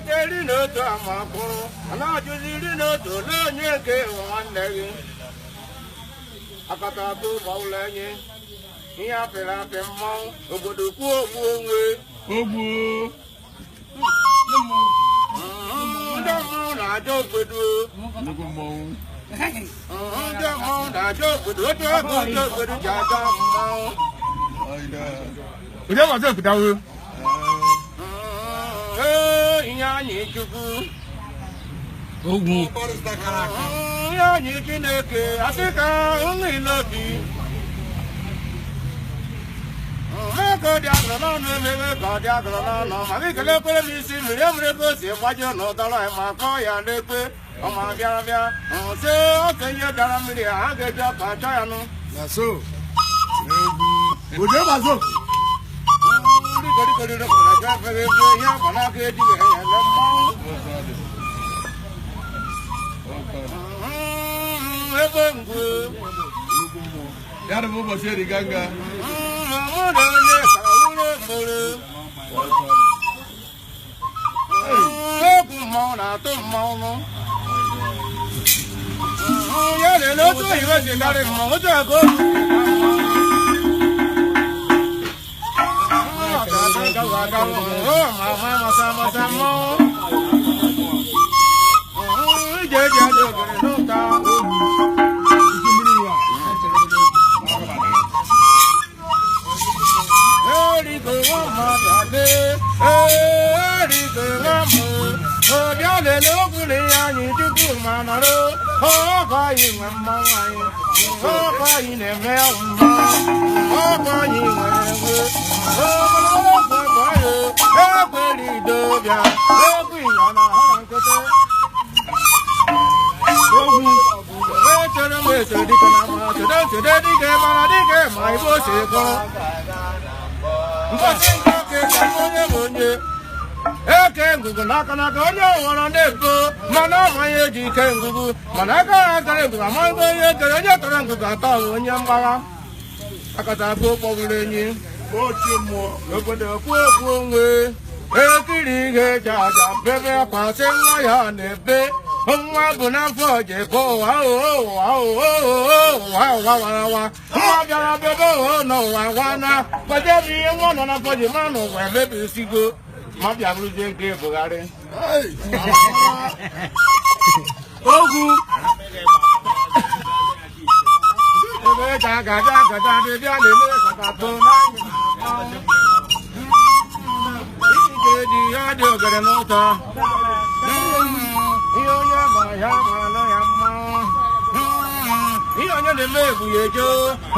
Eke iri na otu ama kwụrụ, a na-ajụzi 18 ole onye nke nwanne gị. Akata atụ gbawụla enyi, ihe apịrị apị mmanwụ, obodo kwuo ogbu onwe. Ogbu. Ndị mmọnwụ na-aja obodo. Nnukwu mmọnwụ. Ndị mmọnwụ na-aja obodo, otu ego otu obodo ji aja mmanwụ. Onye ọzọ ekwutawo? Ee, ihe anyị Chukwu. Ogwu. Ihe anyị Chineke, asị ka ụmụ ilobi. Mee ka ọ dị agụrụ n'ọnụ ememe ka ọ dị agụrụ n'ọnụ ma gị kelee kwere m isi mmiri emere ka o si gbajie n'ụdọrọ ma kọọ ya n'ekpe ọma bịa bịa nsị okenye dara mmiri ha ga-eji ọka achọ ya nụ. Na so. Egwu. Onye ọzọ? Ndị korikori rọpụrụ efe efere efe ihe akwa n'aka ejighị ya eme mmanwụ. Ebe ngwu. Ya dị ụbọchị eriga nga. Mụ na onye ka wuru mụrụ. Egwu mmanwụ na-atụ mmanwụ. Ya lele otu oyibo si karị mmanwụ otu ego. Eke ngugu n'aka n'aka onye nwụrụ na-ebo mana amaghị eji ike ngugu mana aka ya kere ngugu amaghị onye kere onye tọrọ ngugu atọ bụ onye mgbagha akata abụ kpọgburu enyi obodo kwu okwu onwe ekiri ihe eji aja bebe akwa sị nwa ya na-ebe nwa bụ n'afọ jebe ụwa ụwa ụwa ụwa warawa nwa bịara bebe ụwa n'ụwa wana gbajebe ihe nwa nọ n'afọ ji mara n'ụwa emebisigo ma bịa bụrụzie nke Buhari. Ogwu. Ebe ka gaja gaja dị bịa lele kata n'anya. Ike dị ya dị ogere n'ụtọ. Ihe onye ma ya ma ya mma. Ihe onye na-eme egwu ya ejo.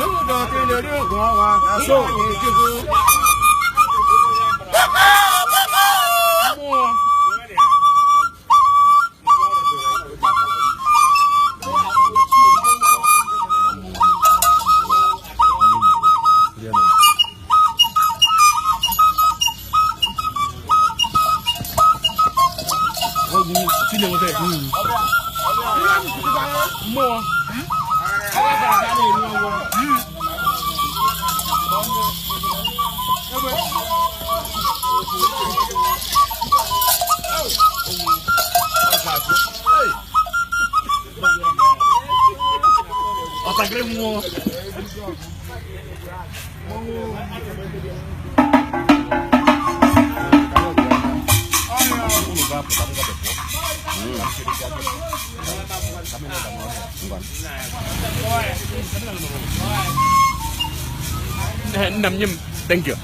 Ụdọ tinyere ogwu ọnwa. Ihe onye echukwu. Mmụọ. Ọ̀tàkìrì mmụọ. Nna m nye m, thank you.